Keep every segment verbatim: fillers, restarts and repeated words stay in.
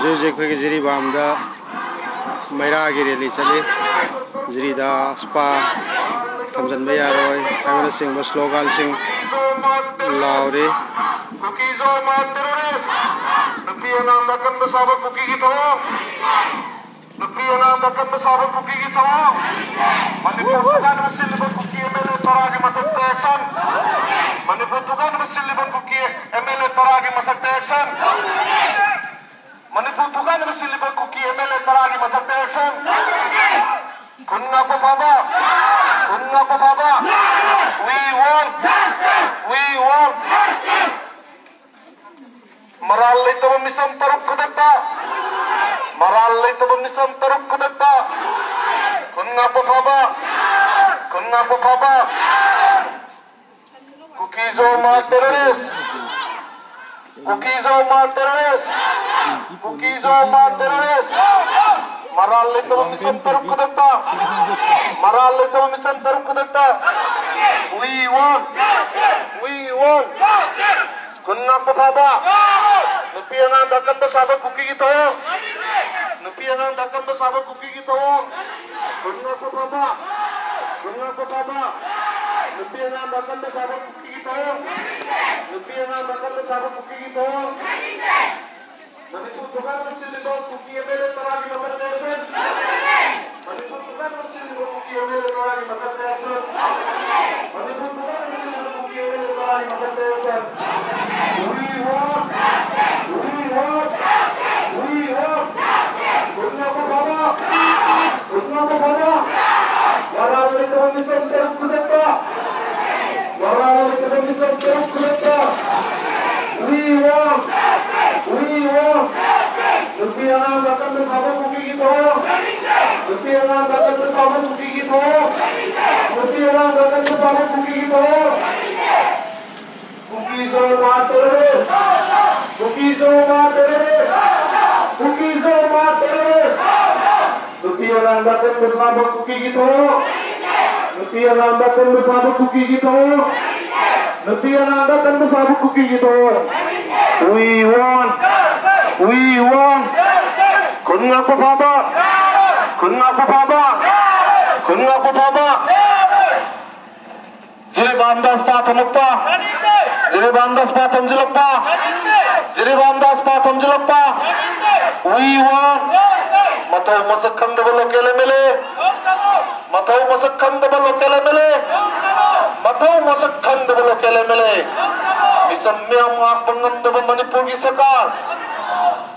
ꯍꯧꯖꯤꯛ ꯑꯩꯈꯣꯏꯒꯤ ꯖꯤꯔꯤꯕꯥꯝꯗ ꯃꯩꯔꯥꯒꯤ ꯔꯦꯂꯤ ꯆꯠꯂꯤ꯫ ꯖꯤꯔꯤꯗ ꯁ꯭ꯄꯥ ꯊꯝꯖꯤꯟꯕ ꯌꯥꯔꯣꯏ ꯍꯥꯏꯕꯅꯆꯤꯡꯕ ꯁ꯭ꯂꯣꯒꯥꯟꯁꯤꯡ ꯂꯥꯎꯔꯤ꯫ ꯀꯨꯀꯤꯖꯝ ꯇꯦꯔꯣꯔꯤꯁ, ꯅꯨꯄꯤ ꯑꯉꯥꯡꯗ ꯑꯀꯟꯕ ꯁꯥꯕ ꯀꯨꯀꯤꯒꯤ ꯊꯧꯑꯣꯡ, ꯅꯨꯄꯤ ꯑꯉꯥꯡꯗ ꯑꯀꯟꯕ ꯁꯥꯕ ꯀꯨꯀꯤꯒꯤ ꯊꯧꯑꯣꯡ, ꯃꯅꯤꯄꯨꯔ ꯊꯨꯒꯥꯏꯅꯕ ꯁꯤꯜꯂꯤꯕ ꯀꯨꯀꯤ ꯑꯦꯝ ꯑꯦꯜ ꯑꯦ ꯇꯔꯥꯒꯤ ꯃꯊꯛꯇ action, ꯃꯅꯤꯄꯨꯔ ꯊꯨꯒꯥꯏꯅꯕ ꯁꯤꯜꯂꯤꯕ ꯀꯨꯀꯤ ꯑꯦꯝ ꯑꯦꯜ ꯑꯦ ꯇꯔꯥꯒꯤ ꯃꯊꯛꯇ action꯫ ꯃꯅꯤꯄꯨꯔ ꯊꯨꯒꯥꯏꯅꯕ ꯁꯤꯜꯂꯤꯕ ꯀꯨꯀꯤ ꯑꯦꯝ ꯑꯦꯜ ꯑꯦ ꯇꯔꯥꯒꯤ ꯃꯊꯛꯇ action꯫ ꯈꯨꯟ ꯉꯥꯛꯄ ꯐꯥꯕ! ꯈꯨꯟ ꯉꯥꯛꯄ ꯐꯥꯕ! We want! We want! ꯃꯔꯥꯜ ꯂꯩꯇꯕ ꯃꯤꯆꯝ ꯇꯔꯨꯛ ꯈꯨꯗꯛꯇ! ꯃꯔꯥꯜ ꯂꯩꯇꯕ ꯃꯤꯆꯝ ꯇꯔꯨꯛ ꯈꯨꯗꯛꯇ! ꯈꯨꯟ ꯉꯥꯛꯄ ꯐꯥꯕ! ꯈꯨꯟ ꯉꯥꯛꯄ ꯐꯥꯕ! Kukizom terrorist! Kukizom terrorist! Kukizom terrorist! ꯃꯔꯥꯜ ꯂꯩꯇꯕ ꯃꯤꯆꯝ ꯇꯔꯨꯛ ꯈꯨꯗꯛꯇ! ꯃꯔꯥꯜ ꯂꯩꯇꯕ ꯃꯤꯆꯝ ꯇꯔꯨꯛ ꯈꯨꯗꯛꯇ! We want! We want! ꯈꯨꯟ ꯉꯥꯛꯄ ꯐꯥꯕ! ꯅꯨꯄꯤ ꯑꯉꯥꯡꯗ ꯑꯀꯟꯕ ꯁꯥꯕ ꯀꯨꯀꯤꯒꯤ ꯊꯧꯑꯣꯡ! ꯅꯨꯄꯤ ꯑꯉꯥꯡꯗ ꯑꯀꯟꯕ ꯁꯥꯕ ꯀꯨꯀꯤꯒꯤ ꯊꯧꯑꯣꯡ! ꯈꯨꯟ ꯉꯥꯛꯄ ꯐꯥꯕ! ꯈꯨꯟ ꯉꯥꯛꯄ ꯐꯥꯕ! ꯅꯨꯄꯤ ꯑꯉꯥꯡꯗ ꯑꯀꯟꯕ ꯁꯥꯕ ꯀꯨꯀꯤꯒꯤ ꯊꯧꯑꯣꯡ! ꯅꯨꯄꯤ ꯑꯉꯥꯡꯗ ꯑꯀꯟꯕ ꯁꯥꯕ ꯀꯨꯀꯤꯒꯤ ꯊꯧꯑꯣꯡ! ꯃꯅꯤꯄꯨꯔ ꯊꯨꯒꯥꯏꯅꯕ ꯁꯤꯜꯂꯤꯕ ꯀꯨꯀꯤ ꯑꯦꯝ ꯑꯦꯜ ꯑꯦ ꯇꯔꯥꯒꯤ ꯃꯊꯛꯇ action! ꯃꯅꯤꯄꯨꯔ ꯊꯨꯒꯥꯏꯅꯕ ꯁꯤꯜꯂꯤꯕ ꯀꯨꯀꯤ ꯑꯦꯝ ꯑꯦꯜ ꯑꯦ ꯇꯔꯥꯒꯤ ꯃꯊꯛꯇ action! ꯃꯅꯤꯄꯨꯔ ꯊꯨꯒꯥꯏꯅꯕ ꯁꯤꯜꯂꯤꯕ ꯀꯨꯀꯤ ꯑꯦꯝ ꯑꯦꯜ ꯑꯦ ꯇꯔꯥꯒꯤ ꯃꯊꯛꯇ action! We want! We want! We want! ꯈꯨꯟ ꯉꯥꯛꯄ ꯐꯥꯕ! ꯈꯨꯟ ꯉꯥꯛꯄ ꯐꯥꯕ! ꯃꯔꯥꯜ ꯂꯩꯇꯕ ꯃꯤꯆꯝ ꯇꯔꯨꯛ ꯈꯨꯗꯛꯇ! ꯃꯔꯥꯜ ꯂꯩꯇꯕ ꯃꯤꯆꯝ ꯇꯔꯨꯛ ꯈꯨꯗꯛꯇ! We want! We want! ꯅꯨꯄꯤ ꯑꯉꯥꯡꯗ ꯑꯀꯟꯕ ꯁꯥꯕ ꯀꯨꯀꯤꯒꯤ ꯊꯧꯑꯣꯡ! ꯅꯨꯄꯤ ꯑꯉꯥꯡꯗ ꯑꯀꯟꯕ ꯁꯥꯕ ꯀꯨꯀꯤꯒꯤ ꯊꯧꯑꯣꯡ! ꯅꯨꯄꯤ ꯑꯉꯥꯡꯗ ꯑꯀꯟꯕ ꯁꯥꯕ ꯀꯨꯀꯤꯒꯤ ꯊꯧꯑꯣꯡ! Kukizom terrorist! Kukizom terrorist! Kukizom terrorist! ꯅꯨꯄꯤ ꯑꯉꯥꯡꯗ ꯑꯀꯟꯕ ꯁꯥꯕ ꯀꯨꯀꯤꯒꯤ ꯊꯧꯑꯣꯡ! ꯅꯨꯄꯤ ꯑꯉꯥꯡꯗ ꯑꯀꯟꯕ ꯁꯥꯕ ꯀꯨꯀꯤꯒꯤ ꯊꯧꯑꯣꯡ! ꯅꯨꯄꯤ ꯑꯉꯥꯡꯗ ꯑꯀꯟꯕ ꯁꯥꯕ ꯀꯨꯀꯤꯒꯤ ꯊꯧꯑꯣꯡ! We want! We want. ꯈꯨꯟ ꯉꯥꯛꯄ ꯐꯥꯕ, ꯈꯨꯟ ꯉꯥꯛꯄ ꯐꯥꯕ, ꯈꯨꯟ ꯉꯥꯛꯄ ꯐꯥꯕ꯫ ꯖꯤꯔꯤꯕꯥꯝꯗ ꯁ꯭ꯄꯥ ꯊꯝꯃꯛꯄ, ꯖꯤꯔꯤꯕꯥꯝꯗ ꯁ꯭ꯄꯥ ꯊꯝꯖꯤꯜꯂꯛꯄ, ꯖꯤꯔꯤꯕꯥꯝꯗ ꯁ꯭ꯄꯥ ꯊꯝꯖꯤꯜꯂꯛꯄ꯫ We want. ꯃꯊꯧ ꯃꯁꯛ ꯈꯪꯗꯕ local M L A, ꯃꯊꯧ ꯃꯁꯛ ꯈꯪꯗꯕ local M L A, ꯃꯊꯧ ꯃꯁꯛ ꯈꯪꯗꯕ local M L A꯫ ꯃꯤꯆꯝ ꯃꯤꯌꯥꯝ ꯉꯥꯛꯄ ꯉꯝꯗꯕ ꯃꯅꯤꯄꯨꯔꯒꯤ ꯁꯔꯀꯥꯔ,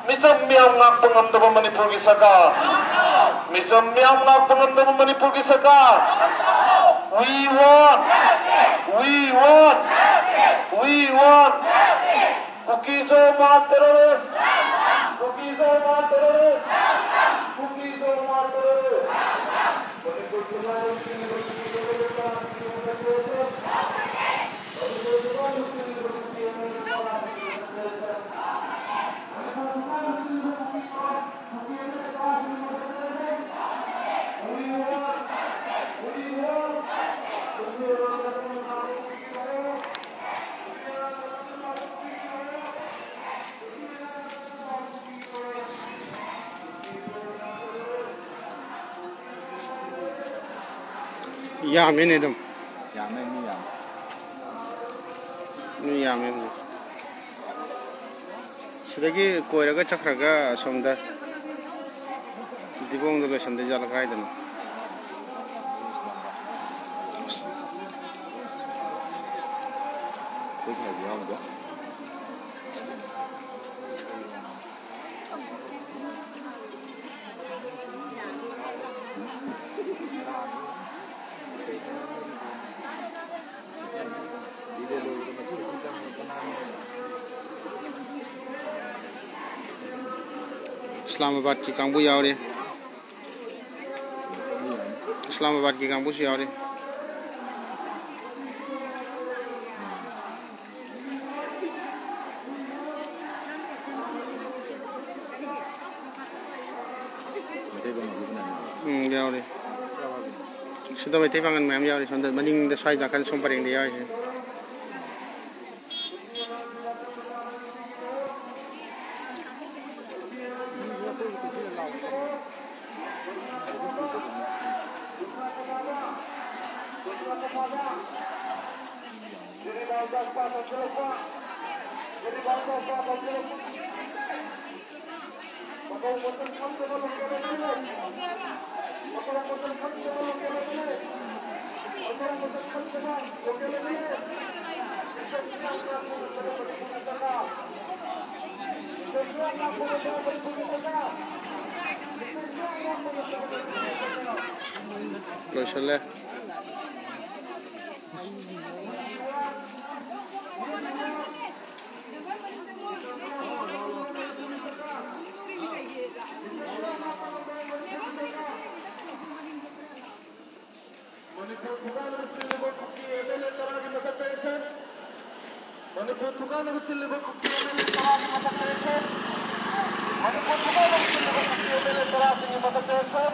ꯃꯤꯆꯝ ꯃꯤꯌꯥꯝ ꯉꯥꯛꯄ ꯉꯝꯗꯕ ꯃꯅꯤꯄꯨꯔꯒꯤ ꯁꯔꯀꯥꯔ, ꯃꯤꯆꯝ ꯃꯤꯌꯥꯝ ꯉꯥꯛꯄ ꯉꯝꯗꯕ ꯃꯅꯤꯄꯨꯔꯒꯤ ꯁꯔꯀꯥꯔ꯫ We want, we want, we want. Kuki Zo Maat terrorist. Kuki Zo Maat terrorist. Kuki Zo Maat terrorist. ꯌꯥꯝꯃꯦꯅꯦ ꯑꯗꯨꯝ꯫ ꯌꯥꯝꯃꯦ, ꯃꯤ ꯌꯥꯝꯃꯦ꯫ ꯃꯤ ꯌꯥꯝꯃꯦ ꯑꯗꯨꯝ꯫ ꯁꯤꯗꯒꯤ ꯀꯣꯏꯔꯒ ꯆꯠꯈ꯭ꯔꯒ ꯑꯁꯣꯝꯗ ꯗꯤꯕꯣꯡꯗ ꯂꯣꯏꯁꯟꯗꯣꯏ ꯖꯥꯠꯂ ꯀꯗꯥꯏꯗꯅꯣ? ꯏꯁꯂꯥꯃꯥꯕꯥꯗꯀꯤ ꯀꯥꯡꯕꯨ ꯌꯥꯎꯔꯤ꯫ ꯏꯁꯂꯥꯃꯥꯕꯥꯗꯀꯤ ꯀꯥꯡꯕꯨꯁꯨ ꯌꯥꯎꯔꯤ꯫ ꯎꯝ, ꯌꯥꯎꯔꯤ꯫ ꯁꯤꯗ ꯃꯩꯇꯩ ꯄꯥꯡꯒꯜ ꯃꯌꯥꯝ ꯌꯥꯎꯔꯤ꯫ ꯁꯣꯝꯗ ꯃꯅꯤꯡꯗ, ꯁ꯭ꯋꯥꯏ ꯅꯥꯀꯟ ꯁꯣꯝ ꯄꯔꯦꯡꯗ ꯌꯥꯎꯔꯤꯁꯦ꯫ ꯂꯣꯏꯁꯜꯂꯦ꯫ ꯃꯅꯤꯄꯨꯔ ꯊꯨꯒꯥꯏꯅꯕ ꯁꯤꯜꯂꯤꯕ ꯀꯨꯀꯤ ꯑꯦꯝ ꯑꯦꯜ ꯑꯦ ꯇꯔꯥꯒꯤ ꯃꯊꯛꯇ action꯫ ꯃꯅꯤꯄꯨꯔ ꯊꯨꯒꯥꯏꯅꯕ ꯁꯤꯜꯂꯤꯕ ꯀꯨꯀꯤ ꯑꯦꯝ ꯑꯦꯜ ꯑꯦ ꯇꯔꯥꯒꯤ ꯃꯊꯛꯇ action꯫ ꯃꯅꯤꯄꯨꯔ ꯊꯨꯒꯥꯏꯅꯕ ꯁꯤꯜꯂꯤꯕ ꯀꯨꯀꯤ ꯑꯦꯝ ꯑꯦꯜ ꯑꯦ ꯇꯔꯥꯁꯤꯡꯒꯤ ꯃꯊꯛꯇ action꯫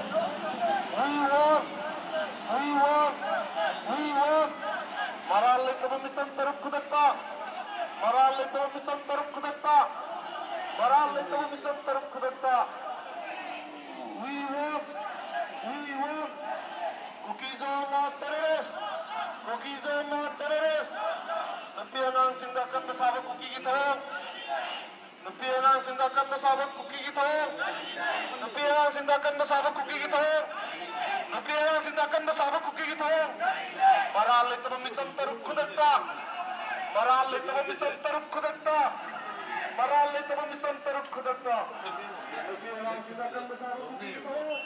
We want, we want, we want꯫ ꯃꯔꯥꯜ ꯂꯩꯇꯕ ꯃꯤꯆꯝ ꯇꯔꯨꯛ ꯈꯨꯗꯛꯇ꯫ ꯃꯔꯥꯜ ꯂꯩꯇꯕ ꯃꯤꯆꯝ ꯇꯔꯨꯛ ꯈꯨꯗꯛꯇ꯫ ꯃꯔꯥꯜ ꯂꯩꯇꯕ ꯃꯤꯆꯝ ꯇꯔꯨꯛ ꯈꯨꯗꯛꯇ꯫ We want, we want꯫ Kukism are terrorist. Kukism are terrorist. ꯅꯨꯄꯤ ꯑꯉꯥꯡꯁꯤꯡꯗ ꯑꯀꯟꯕ ꯁꯥꯕ ꯀꯨꯀꯤꯒꯤ ꯊꯧꯑꯣꯡ꯫ ꯅꯨꯄꯤ ꯑꯉꯥꯡꯁꯤꯡꯗ ꯑꯀꯟꯕ ꯁꯥꯕ ꯀꯨꯀꯤꯒꯤ ꯊꯧꯑꯣꯡ꯫ ꯅꯨꯄꯤ ꯑꯉꯥꯡꯁꯤꯡꯗ ꯑꯀꯟꯕ ꯁꯥꯕ ꯀꯨꯀꯤꯒꯤ ꯊꯧꯑꯣꯡ꯫ ꯅꯨꯄꯤ ꯑꯉꯥꯡꯁꯤꯡꯗ ꯑꯀꯟꯕ ꯁꯥꯕ ꯀꯨꯀꯤꯒꯤ ꯊꯧꯑꯣꯡ꯫ ꯃꯔꯥꯜ ꯂꯩꯇꯕ ꯃꯤꯆꯝ ꯇꯔꯨꯛ ꯈꯨꯗꯛꯇ꯫ ꯃꯔꯥꯜ ꯂꯩꯇꯕ ꯃꯤꯆꯝ ꯇꯔꯨꯛ ꯈꯨꯗꯛꯇ꯫ ꯃꯔꯥꯜ ꯂꯩꯇꯕ ꯃꯤꯆꯝ ꯇꯔꯨꯛ ꯈꯨꯗꯛꯇ꯫ ꯅꯨꯄꯤ ꯑꯉꯥꯡꯁꯤꯡꯗ ꯑꯀꯟꯕ ꯁꯥꯕ ꯀꯨꯀꯤꯒꯤ ꯊꯧꯑꯣꯡ꯫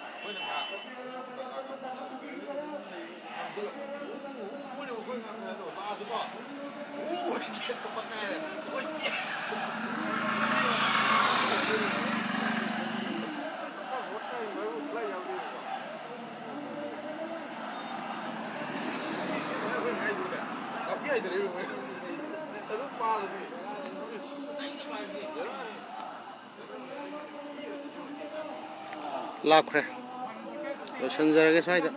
ꯂꯥꯞꯈ꯭ꯔꯦ꯫ ꯂꯣꯏꯁꯤꯟꯖꯔꯒꯦ ꯁ꯭ꯋꯥꯏꯗ꯫